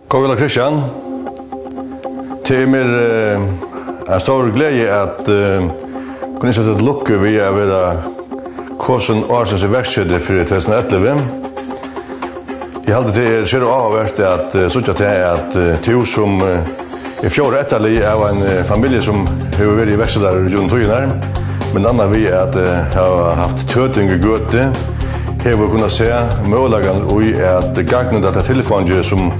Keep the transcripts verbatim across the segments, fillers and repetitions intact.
Góðan dag, Kristian. Tað er mær, eh, ein stór gleði at, eh, kunna ynskja tær til lukku við at vera kosin ársins íverksetari fyri tvey túsund og ellivu. Eg haldi, tað er sera áhugavert at, eh, síggja tað, at, eh, tú sum, eh, er fjórða ættarlið av ein, eh, familju sum hevur verið íverksetari gjøgnum tíðirnar, millum annað við at, eh, hava havt tøting í gøtu, hevur kunnað sæð møguleikan í at gagnnýta tað tilfeingi, sum,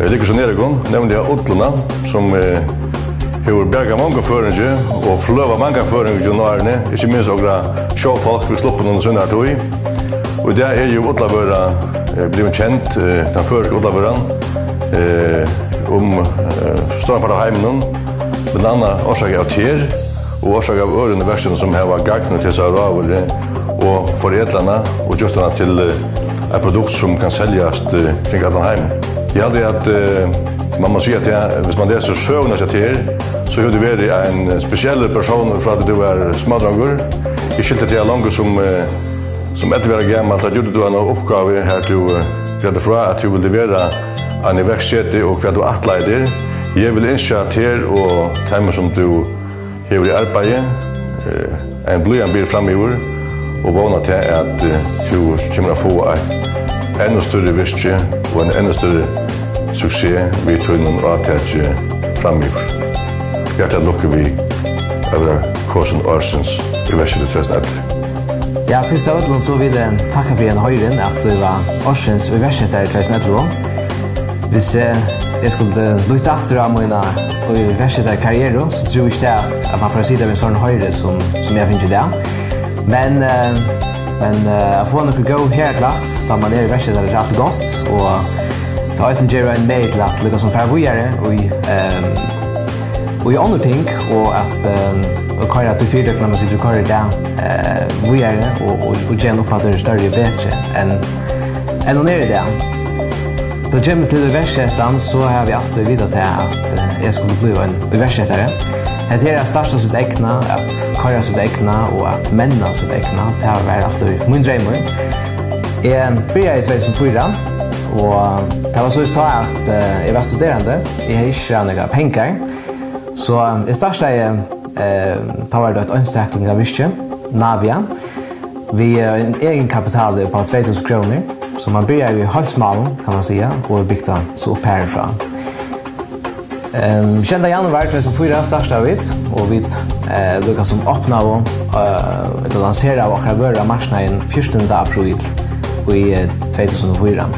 eh, liggur so nær okkum, nevniliga ullina, sum, eh, hevur bjargað mongum føroyingi og fløvað mangan føroying gjøgnum árini, ikki minst okra sjófólk, ið sluppu undan sínari tíð. Og í dag er jú ullavøra, eh, blivin kend, eh, tann føroyska ullavøran, eh, um, eh, stóran part av heiminum, millum annað orsakað av tær og orsakað av øðrum íverkseturum sum hava gagnýtt hesa rávøru og forædlað hana og gjørt hana til, eh, eitt produkt sum kann seljast, eh, kring allan heim. Eg haldi, at, eh, man má siga, at tað, viss man lesur søguna hjá tær, so hevur tú verið ein spesiellur persónur frá tí tú var smádrongur. Eg skilti teg longu sum, eh, sum ellivu ára gamal, tá gjørdi tú eina uppgávu, har tú, eh, greiddi frá, at tú vildi vera ein íverkseti og hvat tú ætlaði tær. Eg vil ynskja tær og teimum, sum tú hevur í arbeiði, eh, ein blíðan bil framyvir og vóna tað, at, eh, tú kemur at fáa eitt enn størri virki og ein enn størri suksess við tínum átaki framyvir. Hjartaliga til lukku við at vera kosin ársins íverksetari tvey túsund og ellivu. Ja, fyrst av øllum so vil eg takka fyri ein heiðurin at blíva ársins íverksetari tvey túsund og ellivu. Viss eg, eg skuldi líta aftur á mína íverksetarakarrieru, so trúði eg ikki tað, at, at man fór at sita við ein sovorðnan heiður, sum, sum eg havi fingið í dag. Men, eh, men, eh, at fáa nøkur góð herðaklapp, tá man er íverksetari, er altíð gott, og tað eisini gevur ein megi til at líkasum fara víðari í, ehm, í onnur ting, og at, ehm, og koyra til fyritøkuna, man situr og koyrir í dag, eh, víðari og, og, og gera hana upp aftur størri og betri enn, enn hon er í dag. Tá kemur til íverksetan, so havi eg altíð vitað tað, at, eh, eg skuldi blíva ein íverksetari. Hetta her at starta sítt egna, at koyra sítt egna og at menna sítt egna, tað var altíð mín dreymur. Eg byrjaði í tvey túsund og fýra, og tað var soleiðis tá, at, eh, eg var studerandi. Eg hevði ikki so nógvar pengar, so eg startaði, eh, tá var tað eitt einstaklingavirki, Navia, við, eh, ein eginkapitali upp á tvey túsund krónur, so man byrjaði við heilt smáum, kann man siga, og bygdi tað so upp harfrá. Ehm, sjeynda januar tvey túsund og fýra startaðu vit, og vit, eh, líkasum opnaðu, eh, ella lanseraðu okkara vøru á marknaðin fjúrtanda apríl í, eh, tvey túsund og fýra.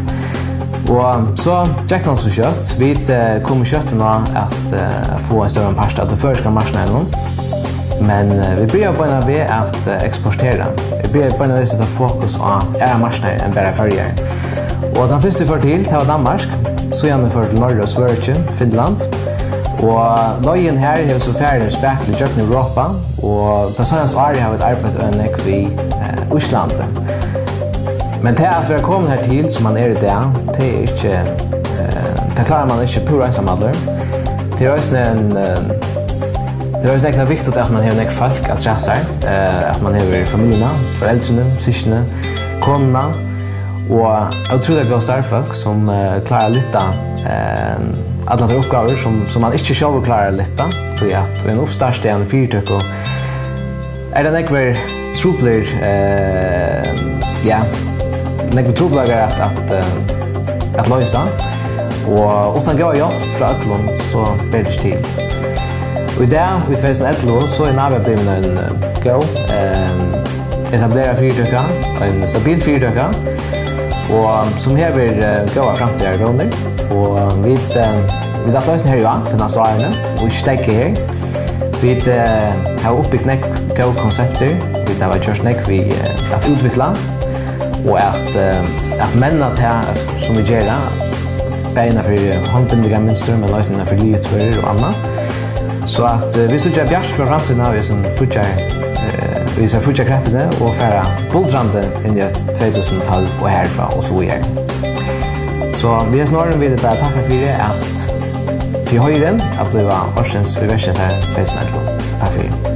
Og so gekk tað nokk so skjótt. Vit, eh, komu skjótt inn á at, eh, fáa ein stóran part av tí føroyska marknaðinum. Men, eh, vit byrjaðu beinan veg at, eh, eksportera. Vit byrjaðu beinan veg at seta fokus á aðrar marknaðir enn bara Føroyar. Og tann fyrsti eg fór til, tað var Danmark. Síðani fór eg til Noreg og Svøríki, Finnland. Og leiðin har hevur so farið spakuliga gjøgnum Europa, og tað seinasta árið hava vit arbeitt øgiliga nógv við, eh, Íslandi. Men tað at vera komin her til, sum man er í dag, tað er ikki, eh, tað klárar man ikki púra einsamallur. Tað er eisini ein, eh, tað er eisini nógv viktigt, at man hevur nógv fólk afturat sær, eh, at man hevur familjuna, foreldrini, systkini, konuna, og ótrúliga góð starvsfólk, sum, eh, klára at lyfta, eh, allar tær uppgávur, sum, sum man ikki sjálvur klárar at lyfta, tí at í ein uppstarti av eini fyritøku er tað nógvir truplir, eh, ja, nógvir trupulleikar at, at, eh, at loysa, og uttan góða hjálp frá øllum, so ber tað ikki til. Og í dag, í tvey túsund og ellivu, so er Navia blivin ein, eh, góð, eh, etablerað fyritøka, ein stabil fyritøka, og sum hevur, eh, góðar framtíðarvónir. Og vit, eh, vit ætla eisini her í ár til næstu árini, og ikki steðga her. Vit, eh, hava uppbygt nógv góð konseptir. Vit hava gjørt nógv við, eh, at útvikla og at, eh, at menna tað, at, sum vit gera, bæði innan fyri hondbindingarmynstur, men eisini innan fyri liðutvørur og annað. So at, eh, vit síggja bjart fyri framtíðina við hesum fíggjar, eh, við hesari fíggjarkreppuni og fara buldrandi inn í eitt tvey túsund og tólv og harfrá og so víðari. So við hesum orðum vil eg bara takka fyri at, fyri heiðurin at blíva ársins íverksetari tvey túsund og ellivu. Takk fyri.